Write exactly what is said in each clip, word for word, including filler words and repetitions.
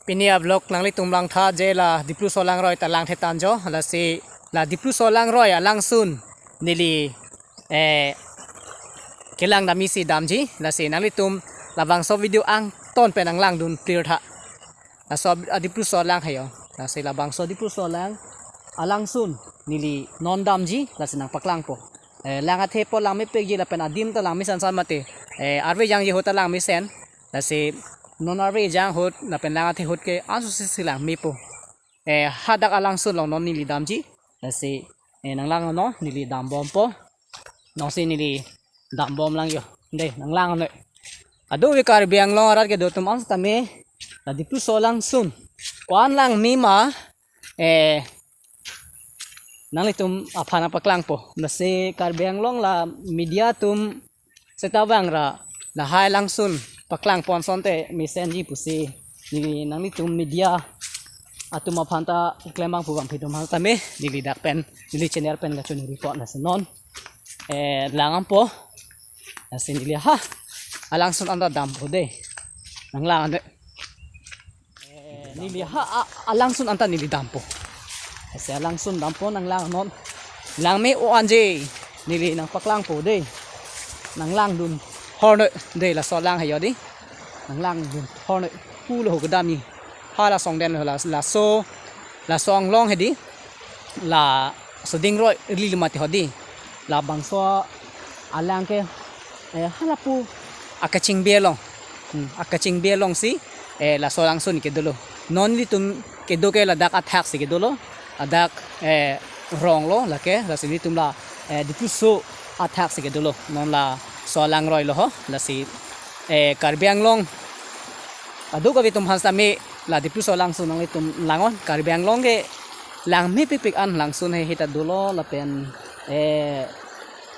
Pini a-vlog nanglitum langtha je la Dipluso langroi ta langthe tangjo, lasi la Dipluso langroi alangsun neli, eh, kelang damji si damji, lasi nanglitum labangso video angton pen nanglangdun pirtha. Laso a Dipluso lang heyo. Lasi labangso Dipluso lang alangsun neli non damji, lasi nangpaklangpo. Eh, lang athepo, lang mepikji lapen adim ta lang mesensen mati. Eh, arve jangji ahut ta lang mesen. Lasi non arve jang ahut lapen lang athe ahut ke anso si si lang mepo. Eh, hadak alangsun along non neli damji. Lasi, eh, nanglang non neli dambompo. Nonsi neli dambom langjo. Dei, nanglang noi. Kadokave Karbi Anglong arat kedo atum an setame la Dipluso alangsun ko-an lang me ma, eh, nanglitum aphan nangpaklangpo. Lasi Karbi Anglong la media atum seta vangra lahai alangsun paklangpon asonte mesenji pusi neli nanglitum media atum aphan ta klem abang pu bang pidum hal tame neli dak pen neli channel pen kachoningri pon, lasi non, eh, lang dampo. Lasi neli ha alangsun anta dampo dei. Nanglang noi. Eh, neli ha a, alangsun anta neli dampo. Lasi alangsun dampo, nanglang non. Lang me-o anje neli nangpaklangpo dei. Nanglangdun thor noi dei, laso lang heyo dei. Nanglangdun thor noi. Pulo ho kedam ni. Hala asong den lo la, laso, laso anglong he dei. Laso dingroi ili mati ho dei. Labangso alang ke, eh, halapu akachingbe along. Hmm, akachingbe along si, eh, laso alangsun ke dolo. Non ilitum kedo ke ladak athak si kedolo. Ladak, eh, rong lo lake, lasi ilitum la, eh, Dipluso athak si kedolo. Non laso alangroi lo ho, lasi, eh, Karbi Anglong kadokave atum aphan setame la Dipluso alangsun nanglitum langnon. Karbi Anglong ke lang mepikpik an alangsun he hita dolo lapen, eh,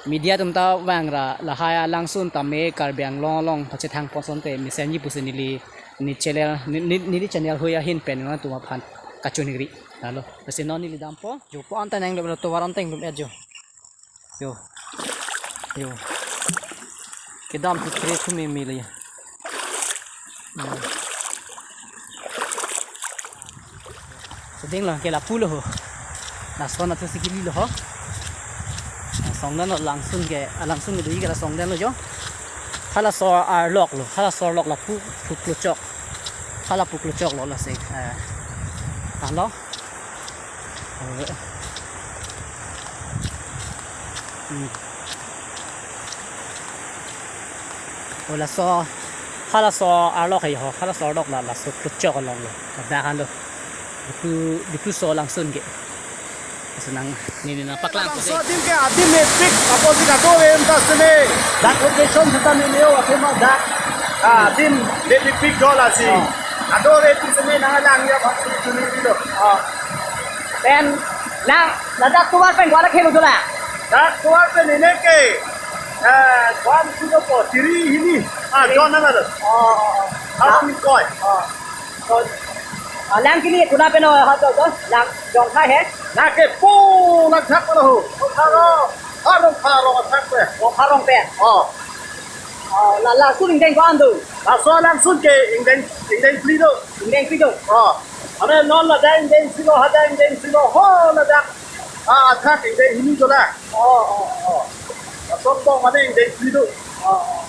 media atum ta vangra lahai alangsun tame Karbi Anglong along pachethangpon asonte mesenji pusi neli, neli channel, neli, neli channel hui ahin pen nangtum aphan kachoningri. Lalo, lasi non neli dampo. Jo po anta nang lo tovar anta nang lo jo. Jo. Jo. Kedam tu kre tu me me le. Hmm. Seding lo ke lapu lo ho. Laso na tu si kili lo ho. Asong den lo alangsun ke, alangsun ke dei ke laso den lo jo. Halaso arlok lo, halaso arlok lapu, pu kluchok. Halapu kluchok lo lasi. Eh. Halo. Hmm. O laso, halaso arlok heho, halaso arlok la, laso kluchok along lo. Ada han lo. Itu, itu so alangsun ke. Senang, neli nangpaklang. So, adim ke, adim mepik, apo si kadokave em ta sene. Dak location seta ne neo, athema dak. Ah, adim mepikpik do lasi. Oh. Kadokave em ta sene, nanglang ya, bang sene sene gitu. Oh. Pen, la, ladak tovar pen ko-an akhelo dolang? Dak tovar pen ini ke, eh, ko-an sudah po, tiri hini. Ah, John nang ada. Oh, oh, oh. Apa ni koi? Oh. So, ah, lang kini kuna pen, oh, ha to, to, lang, jong khai he? Lake po, lang thak lo ho. Rongphar rong. Ah, Rongphar rong thak pe. Rongphar rong pen. Oh. Oh, la, laso ingdeng ko-an do? Laso alangsun ke ingdeng, ingdeng phli do. Ingdeng phli do. Oh. Ane non ladak ingdeng phli lo, hadak ingdeng phli lo, ho ladak. Ah, athak ingdeng hini dolang. Oh, oh, oh. Laso angbong mane ingdeng phli do. Oh, oh.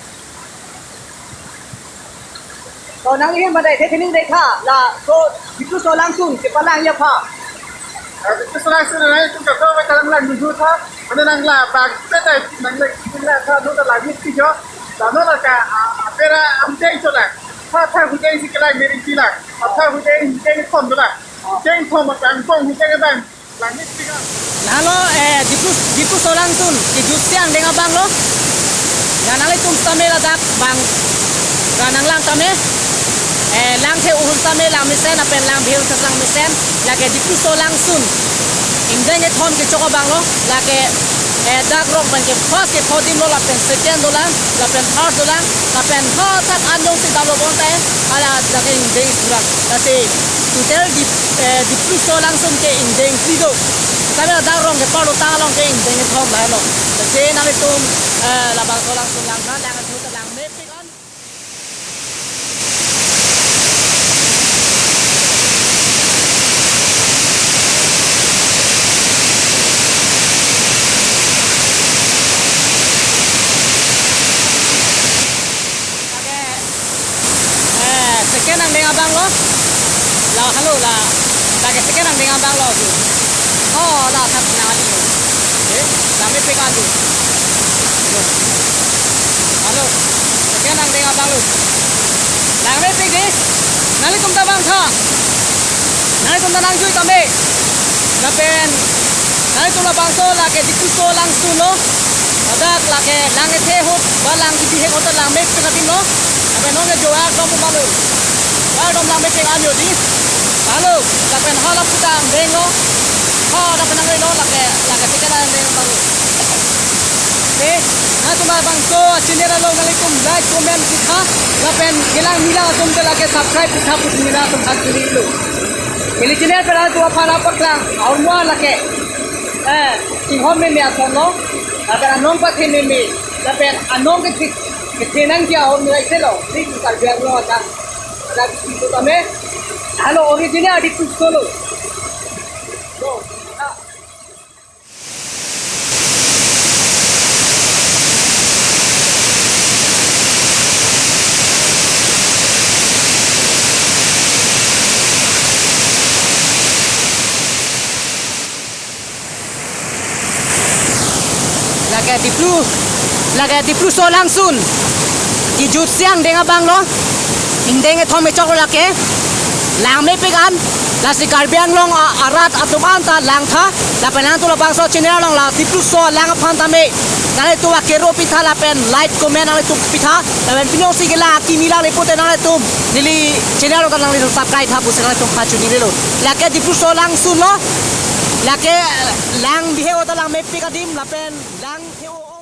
To nangli ahin mane, the thening dei tha, laso, Dipluso alangsun, kepalang ya pha. Ah, Dipluso alangsun, nangtum kadokave ta langlang dun tha. Mane nang la bag te ta nang le kin la tha, no ta langmepik jo. Ta no la ka, ah, ah, pera am dei jo la. Tha tha hudeng si kelang meri si la. Tha hudeng hudeng thom jo la. Deng thom ma kang tong hudeng dang. Langmepik a. Lalo, eh, Diplu, Dipluso alangsun, kejut si angdeng abang lo. Nang nanglitum setame ladak bang, nang nanglang tame. Eh, langthe ahut setame lang mesen, lapen lang bihel setame lang mesen. Lake Dipluso alangsun. Ingdeng kethom kechok abang lo. Lake, eh, dak rong pen ke first ketho adim lo, lapen second dolang, lapen third dolang, lapen ho thak an jongsi damlo bonta, hala lake ingdeng isi dolang. Lasi total Dip, eh, Dipluso alangsun ke ingdeng phli do. Setame dak rong kepar lo ta along ke ingdeng kethom lahelo. Lasi nanglitum, eh, labangso alangsun lang na, lang thu ta langmepik an. Angdeng abang lo. La halo la. La ke second angdeng abang lo tu. Oh, la thak nang ali lo. Eh, la mepik alu. Halo. Second angdeng abang lo. La mepik di. Nanglitum ta bang tha. Nanglitum ta nangjui tame. Lapen nanglitum labangso la ke Dipluso langsun lo. Ladak la ke lang ethe ahut ba lang kebihek ahut ta lang mepik adim lo. Lapen non ke jo akdom abang lo. Akdom lang mepik anyo di. Halo, lapen hala putang deng lo. Ha, lapen nang lo la ke, la ke second angdeng abang lo. Oke, nanglitum labangso channel along nanglitum like, comment pitha. Lapen kelang mila atum te la ke subscribe pitha pu nelitum aphan chini lo. Neli channel pen nanglitum aphan paklang, ahormu la ke. Eh, inghom meme ason lo. Lapen anong pathe meme. Lapen anong kethe, kethenang ke ahormu la isi lo. Di Karbi Anglong adak. Adak itu kami. Halo, original Dipluso lo. Lo, ha. La ke Diplu, la ke Dipluso langsun. Kejutsi angdeng abang lo. Ingdeng kethom kechok lo la ke. Lang mepik an. Lasi Karbi Anglong a-, arat atum an ta lang tha. Lapen nangtum labangso channel along la Dipluso lang aphan tame. Nanglitum akero pitha lapen like, comment nanglitum pitha. Lapen pini jongsi kelang akimi lang le pute nanglitum neli channel along ta nanglitum subscribe tha pusi nanglitum aphan chini lo. La ke Dipluso langsun lo. La ke lang bihek ahut ta lang mepik adim lapen lang heo.